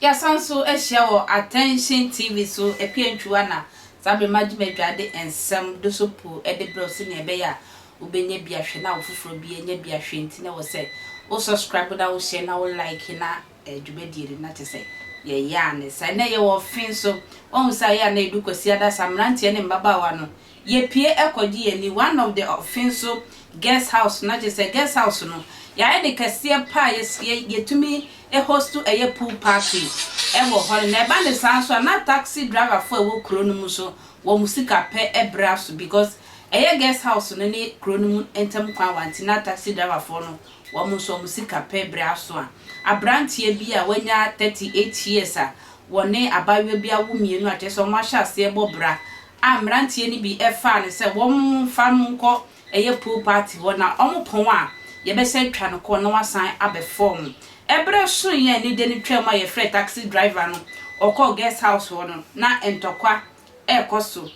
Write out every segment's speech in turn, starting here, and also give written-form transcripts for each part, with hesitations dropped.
Yɛasan nso ahyia wɔ Attention TV so, Akua Ntwiwa na saa bere magye m'adwade nsɛm do so po de brɛ wo sɛnea ɛbɛyɛ a wobɛnya bi ahwɛ na wo foforɔ bi anya bi ahwɛ nti na ɛwɔ sɛ wo subscribe na wo share na wo like na dwumadie no na kyerɛ sɛ yɛyɛ a ne saa. Ɛnnɛ yɛwɔ ɔfe so, woahu sɛ ayɛ a na ɛdu Kwasiada saa mmeranteɛ ne mmabaawa no Yɛpue kɔgye yɛn ani one of the Ɔfenso guest house no na kyerɛ sɛ guest house no yɛayɛ no kɛseɛ paa yɛ yɛtumi host ɛyɛ pool party wɔ hɔ no na ɛba no saa nso a na taxi driver foɔ a ɛwɔ kuro no mu nso wɔn sika pɛ bra so because ɛyɛ guest house no ne kuro no mu ntam kwan wa nti na taxi driver foɔ no wɔn nso wɔn sika pɛ bra so a abranteɛ bi a wanya 38 years a wɔne abaayewa bi awo mmienu a kyerɛ sɛ wɔn ahyɛ aseɛ bɔ bra a mmeranteɛ no bi faa no sɛ wɔmfa no nkɔ ɛyɛ pool party hɔ na wɔpɔn a yɛbɛsan atwa no kɔ na wasan abɛfɔm. Ɛberɛ soeɛ a anigye no twaam a yɛfrɛɛ taxi driver no ɔkɔɔ guest house hɔ no na ntɔkwa rekɔ so.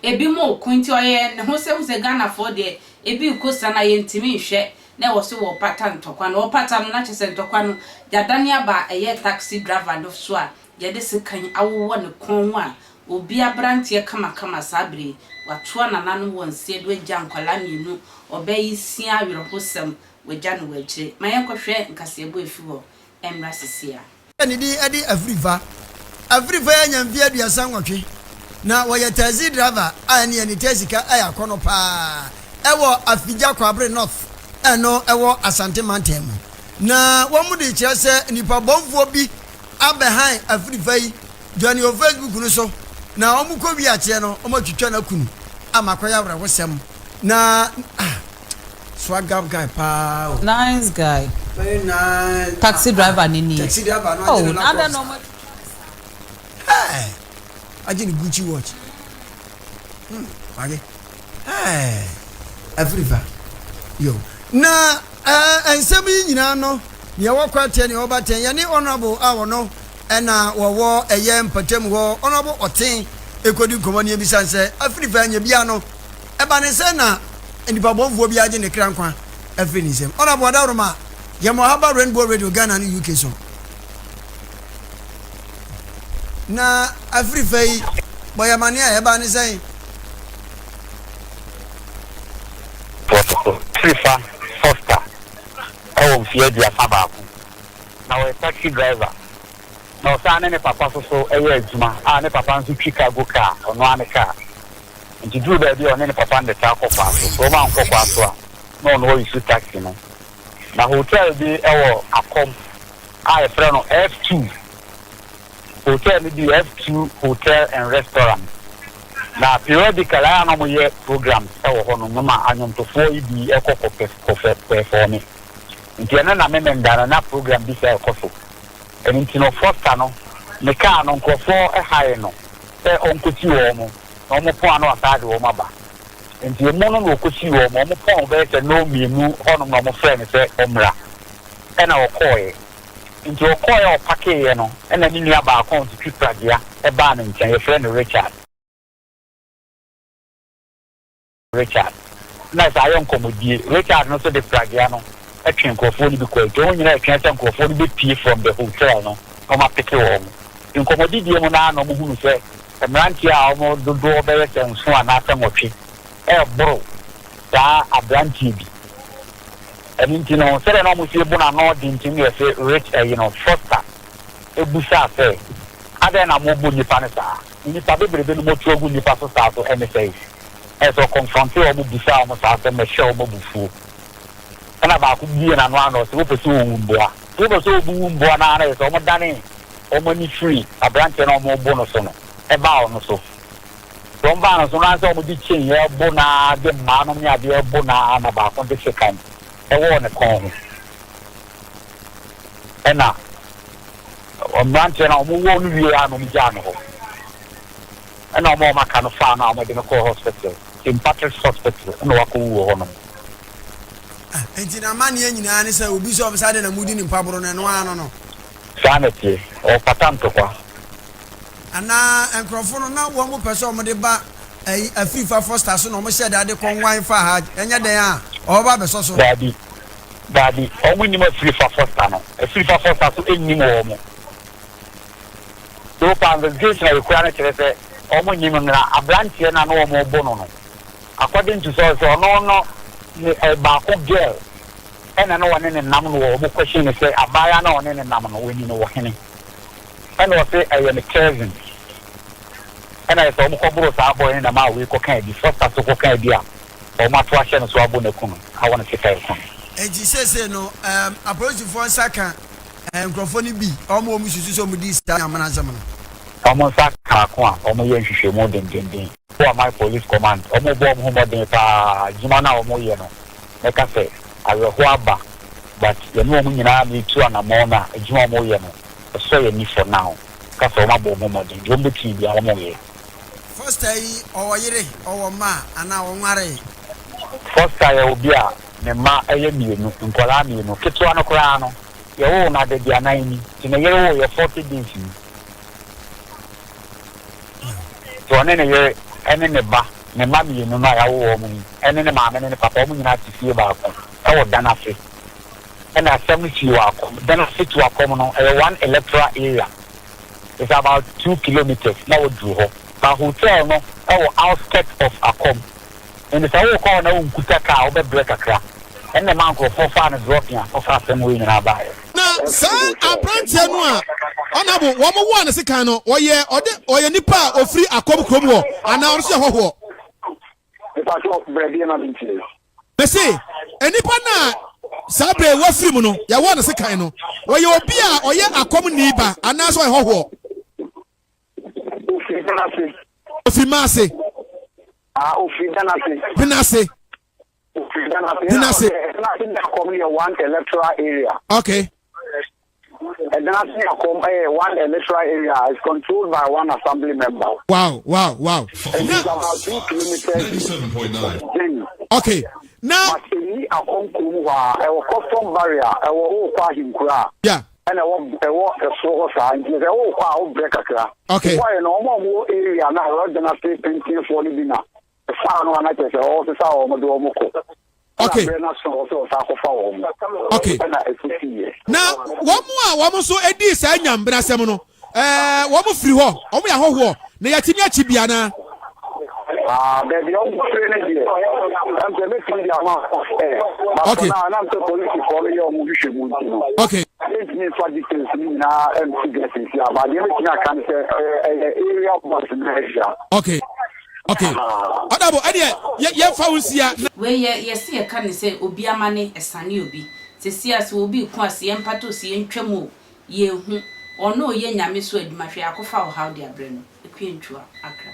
Ebinom reko nti ɔyɛɛ ne ho sɛ wohu sɛ Ghanafoɔ deɛ ebi rekɔ saa na yɛntumi nhwɛ na ɛwɔ so wɔpata ntɔkwa no. Wɔpata no na kyerɛ sɛ ntɔkwa no yɛadane aba ɛyɛ taxi driver no so a Yɛde sekan awowɔ ne kɔn ho a obi abranteɛ kamakama saa bere yi, watoa nananom wɔ nseɛ do agya nkwadaa mmienu, ɔbaa yi sia awerɛhosɛm, wagya no wɔ akyire. Ma yɛnkɔhwɛ nkaseɛbɔ a ɛfiri hɔ mmra sesia. Ne din de Afrifa. Afrifa yi anya mfeɛ 38 na ɔyɛ taxi driver a ɛneɛ ne taxi ka yɛ akɔnɔ paa ɛwɔ Afigya Kwabre North ɛno ɛwɔ Asante mantam mu. Na wɔn de kyerɛ sɛ nnipa bɔnfoɔ bi abɛhan afirifa yi join wɔ Facebook no so na wɔn kɔ wie akyerɛ no wɔn atwitwa no akunu ama akɔyɛ awerɛhosɛm na ah swag up guy paa o. Nice guy. Very nice. Taxi driver ni ni. Taxi driver no oh, agye no na na adɛn na wɔn atwitwa no saa. Hey, agye ne Gucci watch. Wage. Hey, afirifa. Yo. Na Ɛɛ nsɛm yi nyinaa no, nea ɛwɔ kɔ ateɛ, nea ɔba teɛ, yɛne Honourable a ɔno ɛna wɔwɔ ɛyɛ mpɔtam hɔ, Honourable Ɔten ɛkɔdi nkɔmmɔ ne yɛbisa no sɛ, afiri fa anya biara no, ɛba ne sɛ na nnipa bɔnfoɔ biara gye ne kra nkwa afiri ne nsam. Honourable Adaworoma, yɛma ɔha ba Rainbow Radio Ghana ne UK so. Na afiri fa yi, bɔ yɛn amaneɛ a ɛba ne sɛn? Wɔto Trifa Foster wɔ mfeɛ 31. Na ɔyɛ taxi driver. Na ɔsan ne ne papa nso so yɛ adwuma a ne papa nso twi cargo car, ɔno ara ne car. Nti duru baabi a ɔne ne papa no de taa kɔ kwan so. Sɛ wɔn ankɔ kwan so a, na ɔno ɔresu taxi no. Na hotel bi wɔ Akɔm a yɛfrɛ no F2. Hotel no bi F2 Hotel and Restaurant. Na periodically ayɛ a na wɔyɛ programs wɔ hɔnom ma anwomtofoɔ yi bi kɔ kɔ kɔ pɛfɔɔme. Nti ɛno na Memenda no na program bi saa ɛkɔ so. Ɛno nti no Foster no ne kaa no nkurɔfoɔ hae no sɛ ɔnkɔsi wɔn na wɔpɔn a na wasan de wɔn aba. Nti emu no na ɔkɔsii wɔn, wɔpɔn bɛyɛ sɛ nnɔnmienu hɔnom na wɔfrɛɛ no sɛ ɔmmra ɛna ɔkɔeɛ. Nti ɔkɔeɛ a ɔpakeeɛ no ɛna ne nua baako a ɔtwitwi pragea baa ne nkyɛn, yɛfrɛ no Richard. Richard. Na saa yɛ nkɔmmɔdie. Richard no nso de pragea no twe nkurɔfoɔ no bi kɔe. Nti wɔn nyinaa retwɛn sɛ nkurɔfoɔ no bɛpue from the hotel no na wɔapeke wɔn. Nti nkɔmmɔdidie mu no ara na wɔhunu sɛ mmeranteɛ a wɔn dodoɔ bɛyɛ sɛ nson anaasɛ nwɔtwe reboro saa aberanteɛ bi. Ɛno nti no, sɛdeɛ na wɔsi bo no ano den nti no yɛse Rich ɛyi no, Foster bisaa sɛ, Adɛn na mobu nnipa no saa? Nnipa bebrebe no motu agu nnipa so saa so ɛne sɛn? Ɛyɛ sɛ ɔkɔnfrɔntee wɔn bisaa wɔn saa asɛm no ɛhyɛɛ wɔn abufuo. Ɛna baako buee n'ano ara na ɔse, Wopɛ sɛ wowu mmoa? Nti wopɛ sɛ wobu mmoa no ara na ɛyɛ sɛ wɔdanee wɔn ani firii aberanteɛ no a wɔrebo no so no baa ɔno so. Nti wɔbaa no so no ara sɛ wɔde chain rebo no ara de mmaa nom ne adeɛ rebo no ara na baako de sekan wɔɔ ne kɔn ho. Ɛna mmeranteɛ no a wɔwɔ no wie ara na wɔgyaa no hɔ. Ɛna wɔn a wɔaka no faa no a wɔde no kɔɔ hospital, St. Patrick's Hospital, ɛna wakɔwu wɔ hɔnom. Ah, enti n'amanneɛ nyinaa ne sɛ obi sɛ ɔbisa adɛn na mudi ne mpaboro no, ɛno ara no no. Saa na ɛteɛ. Ɔrepata ntɔkwa. Anaa nkurɔfo no na wɔn pɛ sɛ wɔde ba ɛyi afirifa Foster so na wɔn hyɛ da de kɔ nwan fa ha, ɛnyɛ dɛn a ɔbɛba abɛsɔ so. Daabi, daabi, wɔn nnim afirifa Foster no. Afirifa Foster nso nnim wɔn. So far investigation a yɛkura no kyerɛ sɛ wɔn nnim no na abranteɛ no a na wɔn rebɔ no no according to source sɛ ɔno no ne baako girl ɛna na ɔne ne nam no wɔ wɔn question no sɛ abaayewa no a ɔne ne nam no wɔni no wɔ hene ɛna ɔse ɛyɛ ne cousin ɛna yɛ sɛ wɔn kɔboro saa boy no na maa wei kɔkaa bi Foster so kɔkaa bi a wɔn ato ahyɛ no so abɔ no aku no awɔ no sika aku no. Enti seesei no, ɛɛm, apolisifoɔ nsa ka ɛɛ nkurɔfoɔ no bi a wɔn a wɔsusu sɛ wɔdii saa Nyamena asɛm no. Wɔn nsa ka baako a wɔyɛ nhwehwɛmu dendenden wɔ Aman Police Command. Wɔrebɔ wɔn ho mmɔden pa ara. Adwuma no a wɔreyɛ no, mɛka sɛ awerɛhoɔ aba but yɛne wɔn nyinaa na ɛretu anammɔn no a adwuma a wɔreyɛ no, ɛsɔ yɛn ani for now. Mɛka sɛ wɔabɔ wɔn ho mmɔden. Deɛ wɔbɛtumi biara wɔreyɛ. Foster yi, ɔwɔ yere, ɔwɔ mma a, anaa ɔnwaree? Foster yɛ obi a ne mma yɛ mmienu, nkwadaa mmienu. Ketewa no koraa no, yɛwoo no adaduanan ni, nti ne yere woeɛ 40 days ni. Nti ɔne ne yere ne ne ba, ne mma mmienu no a yɛawo wɔn yi ne ne maame ne ne papa, wɔn nyinaa te fie baako wɔ Dan ase. Ɛna asɛm no sii wɔ Akɔm. Dan ase to Akɔm no, ɛyɛ one electoral area. It's about 2 kilometres na waduru hɔ. But hotel no wɔ outskirt of Akɔm. Nti sɛ wokɔ hɔ na wonkuta car a, wobɛbrɛ kakra. Ɛnna ɛmaa nkurɔfoɔ faa no dropping a kɔfa asɛm wei nyinaa baeɛ. Na saa aberanteɛ no a ɔnabo wɔn woa ne sekan no, ɔyɛ ɔde ɔyɛ nipa a ofiri Akɔm kurom hɔ anaa ɔno nso yɛ hɔhoɔ? Mese, nipa no a saa berɛ yi wafiri mu no, yɛwɔ ne sekan no, ɔyɛ obi a ɔyɛ Akɔm ni ba anaasɛ ɔyɛ hɔhoɔ? Ofiri Benase. Ofiri Maase. Ah, ofiri Benase. Benase. Ofiri Benase. Benase. Benase ne Akɔm yɛ one electoral area. Okay. Benase ne Akɔm yɛ one electoral area is controlled by one assembly member. Wow. And it's about 2 kilometers journey. Okay. Now. But ɛni Akɔm kurom hɔ a ɛwɔ custom barrier ɛwɔ wokɔ ahenkura a. Ɛna ɛwɔ ɛsoro hɔ saa nti sɛ wokɔ a wobrɛ kakra. Wokɔyɛ no wɔn a wɔwɔ area na ɛwɔ Benase pentinfoɔ no bi na ɛfaa no ana kyerɛ sɛ ɔsesa wɔn de wɔn kɔ. Ɛna no so wɔ sɛ ɔsa akɔfa wɔn. Ɛna ɛsisi yɛ. Na wɔn a wɔn nso edi saa nyambena asɛm no, wɔn firi hɔ, wɔn yɛ ahɔhoɔ, na yɛatumi akyi bi anaa? Ah, baabi a wɔn firi no deɛ, ɛm sɛ mɛtumi de ama ɛ. Okay. Na nam sɛ polisifoɔ no yɛ wɔn hwehwɛ mu nti no. Yɛntumi nfa details no nyinaa ɛmfi dwa sisi aba. Deɛ mɛtumi aka no sɛ ɛyɛ area boys na ahyia. Okay. Ɔdabo, ɛdeɛ yɛmfa wo nsia. Wei yɛ yɛse yɛka ne sɛ obi amane ɛsane obi. Sesie a sɛ obi reko a sɛ yɛmpata o sɛ yɛntwam o yɛnhu. Ɔno ɔyɛ Nyame so adwuma hwɛ akɔfa ɔhaw de abrɛ no. Akua Ntua, Accra.